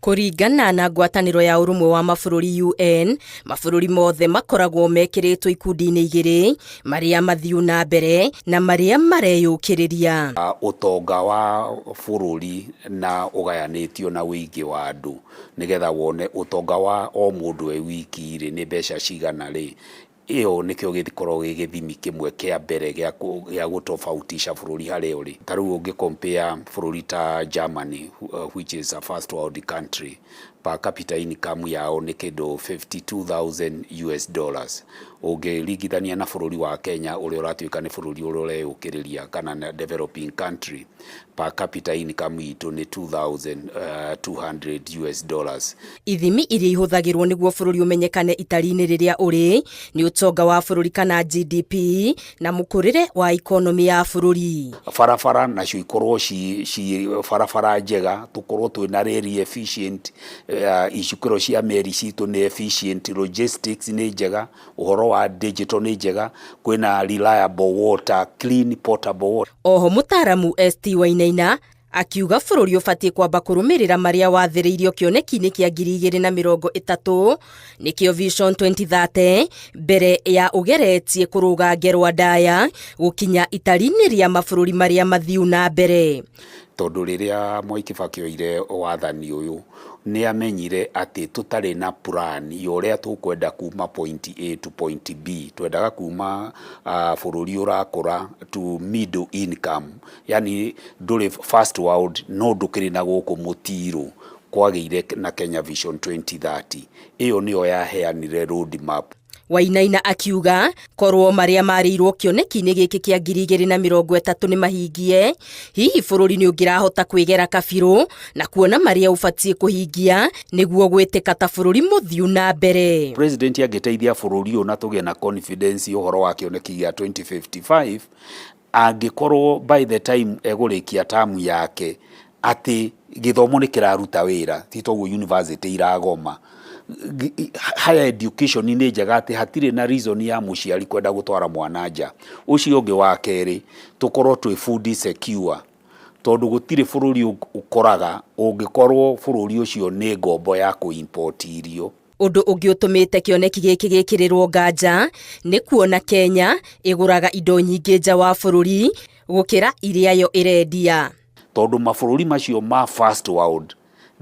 Kũringana na ngwatanĩro ya ũrũmwe wa mabũrũri UN, mabũrũri mothe makoragwo mekĩrĩtwo ikundi-inĩ igĩrĩ, marĩa mathiu na mbere na marĩa mareyũkĩrĩria. Ũtonga wa bũrũri na ũgayanĩtio na ũingĩ wa andũ, nĩgetha wone ũtonga wa o mũndũ e wiki rĩ, nĩ mbeca cigana rĩ, ĩyo nĩkĩo gĩkoragwo gĩ gĩthimi kĩmwe kĩa mbere gĩa gũtofautisha bũrũri harĩa ũrĩ. Ta rĩu ũngĩ compare bũrũri ta Germany, which is a first world country, per capita income yao nĩ kĩndũ 52,000 US dollars. Ũngĩringithania na bũrũri wa Kenya ũrĩa ũratuĩka nĩ bũrũri ũrĩa ũreyũkĩrĩria kana developing country, per capita income itũ nĩ 2,200 US dollars. Ithimi iria ihũthagĩrwo nĩguo bũrũri ũmenyekane itari-inĩ rĩrĩa ũrĩ nĩ ũtonga wa bũrũri kana GDP na mũkũrĩre wa ikonomi ya bũrũri. Barabara nacio ikorwo ci barabara njega, tũkorwo twĩna reri efficient, icukĩro cia meri citũ nĩ efficient, logistics nĩ njega, ũhoro wa digital nĩ njega, kwĩna reliable water, clean potable water. Oho mũtaaramu ST Wainaina akiuga bũrũri ũbatiĩ kwamba kũrũmĩrĩra marĩa wathĩrĩirio kĩoneki-inĩ kĩa 2030, nĩkĩo Vision 2030, mbere ya ũgeretie kũrũga ngerwa ndaya gũkinya itari-inĩ rĩa mabũrũri marĩa mathiu na mbere. Tondũ rĩrĩa Mwai Kibaki oire wathani ũyũ, nĩ amenyire atĩ tũtarĩ na plan ya ũrĩa tũkwenda kuma point A to point B, twendaga kuma bũrũri ũrakũra to middle income, yani ndũrĩ first world no ndũkĩrĩ na gũkũ mũtirũ. Kwagĩire na Kenya Vision 2030, ĩyo nĩyo yaheanire road map. Wainaina akiuga korwo marĩa marĩirwo kĩoneki-inĩ gĩkĩ kĩa 2030 nĩ mahingie, hihi bũrũri nĩ ũngĩrahota kwĩgera kabirũ na kuona marĩa ũbatiĩ kũhingia nĩguo gwĩtĩka ta bũrũri mũthiu na mbere. President angĩteithia bũrũri ũyũ na tũgĩe na confidence ũhoro wa kĩoneki gĩa 2055, angĩkorwo by the time egũrĩkia tamu yake atĩ gĩthomo nĩ kĩraruta wĩra, ti toguo university iragoma, higher education nĩ njega, atĩ hatirĩ na reason ya mũciari kwenda gũtwara mwana nja. Ũcio ũngĩ wa kerĩ, tũkorwo twĩ food secure, tondũ gũtirĩ bũrũri ũkoraga ũngĩkorwo bũrũri ũcio nĩ ngombo ya kũ-import irio. Ũndũ ũngĩ ũtũmĩte kĩoneki gĩkĩ gĩkĩrĩrwo nganja nĩ kuona Kenya ĩgũraga indo nyingĩ nja wa bũrũri gũkĩra iria yo ĩrendia. Tondũ mabũrũri macio ma first world,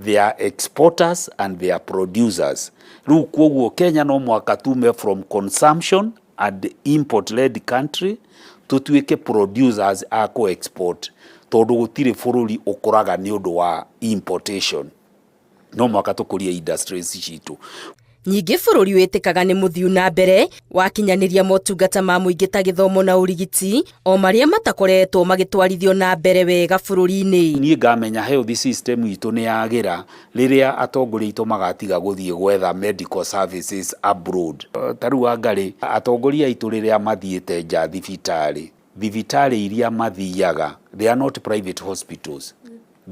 they are exporters and they are producers. Rĩu koguo Kenya no mũhaka tume from consumption and import led country tũtuĩke producers a kũ-export, tondũ gũtirĩ bũrũri ũkũraga nĩ ũndũ wa importation. No mũhaka tũkũrie industries citũ. Nyingĩ bũrũri wĩtĩkaga nĩ mũthiu na mbere wakinyanĩria motungata ma mũingĩ ta gĩthomo na ũrigiti, o marĩa matakoretwo magĩtwarithio na mbere wega bũrũri-inĩ. Niĩ ngamenya health system itũ nĩ yagĩra rĩrĩa atongoria aitũ magatiga gũthiĩ gwetha medical services abroad. Ta rĩu Wangarĩ, atongoria aitũ rĩrĩa mathiĩte nja thibitarĩ, thibitarĩ iria mathiaga, they are not private hospitals,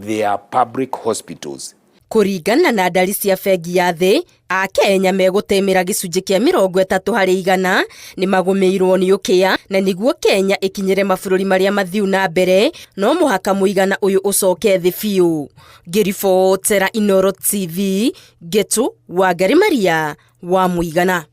they are public hospitals. Kũringana na ndari cia bengi ya thĩ, Akenya megũtemera gĩcunjĩ kĩa 30% nĩ magũmĩirwo nĩ ũkĩa, na nĩguo Kenya ĩkinyĩre mabũrũri marĩa mathiu na mbere no mũhaka mũigana ũyũ ũcoke thĩ biũ. Ngĩribotera Inooro TV, Ngetu Wangari Maria wa Mũigana.